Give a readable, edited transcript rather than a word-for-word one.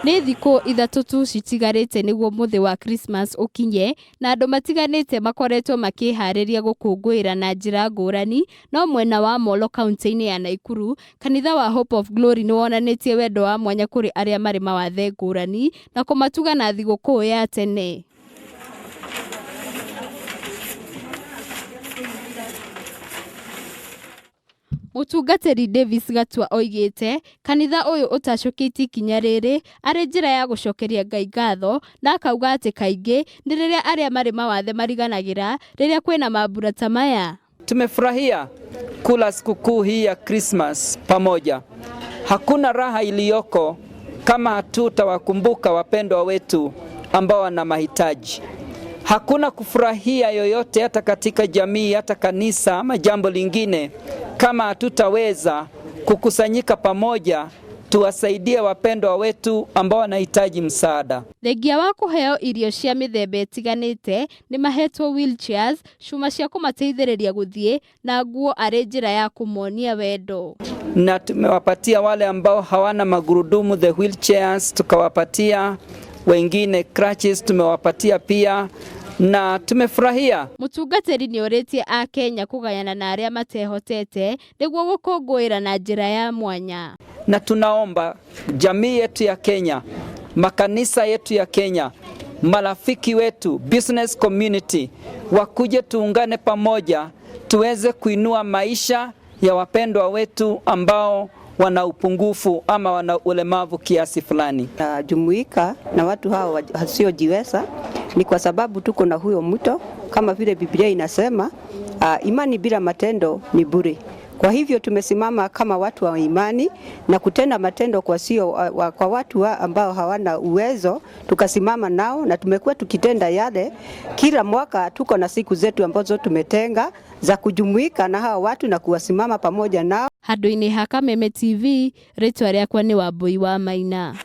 Nĩ thikũ ithatũ tu citigarĩte nĩguo mũthĩ wa Christmas ũkinye, na andũ matiganĩte makoretwo makĩharĩria gũkũngũĩra na njĩra ngũrani, no mwena wa Molo kauntĩ-inĩ ya Naikuru, kanitha wa Hope of Glory nĩ wonanĩtie wendo wa mwanya kũrĩ arĩa marĩ mawathe ngũrani na kũmatuga na thigũkũ ya tene. Mũtungatĩri Davis Gatua oigĩte, kanitha ũyũ ũtacũkĩtie ikinya rĩrĩ arĩ njĩra ya gũcokeria Ngai ngatho na akauga atĩ kaingĩ nĩ rĩrĩa arĩa marĩ mawathe mariganagĩra rĩrĩa kwĩna mambura ta maya. Tumefurahia kula sikukuu hii ya Christmas pamoja. Hakuna raha iliyoko kama hatutawakumbuka wapendwa wetu ambao wana mahitaji. Hakuna kufurahia yoyote hata katika jamii, hata kanisa ama jambo lingine, kama hatutaweza kukusanyika pamoja tuwasaidie wapendwa wetu ambao wanahitaji msaada. Thengia wa kũheo irio cia mĩthemba ĩtiganĩte nĩ mahetwo wheelchairs, cuma cia kũmateithĩrĩria gũthiĩ na nguo arĩ njĩra ya kũmonia wendo. Na tumewapatia wale ambao hawana magurudumu the wheelchairs, tukawapatia wengine crutches tumewapatia pia na tumefurahia. Mũtungatĩri nĩ orĩtie Akenya kũgayana na arĩa matehotete nĩguo gũkũngũĩra na njĩra ya mwanya. Na tunaomba jamii yetu ya Kenya, makanisa yetu ya Kenya, marafiki wetu, business community wakuje, tuungane pamoja tuweze kuinua maisha ya wapendwa wetu ambao wana upungufu ama wana ulemavu kiasi fulani. Jumuika na watu hao wasiojiweza ni kwa sababu tuko na huyo mto, kama vile Biblia inasema, imani bila matendo ni bure. Kwa hivyo tumesimama kama watu wa imani na kutenda matendo kwa sio kwa watu wa ambao hawana uwezo, tukasimama nao na tumekuwa tukitenda yale. Kila mwaka tuko na siku zetu ambazo tumetenga za kujumuika na hawa watu na kuwasimama pamoja nao. Handũ-inĩ ha Kameme TV, rĩtwa rĩakwa nĩ Wambui wa Maina.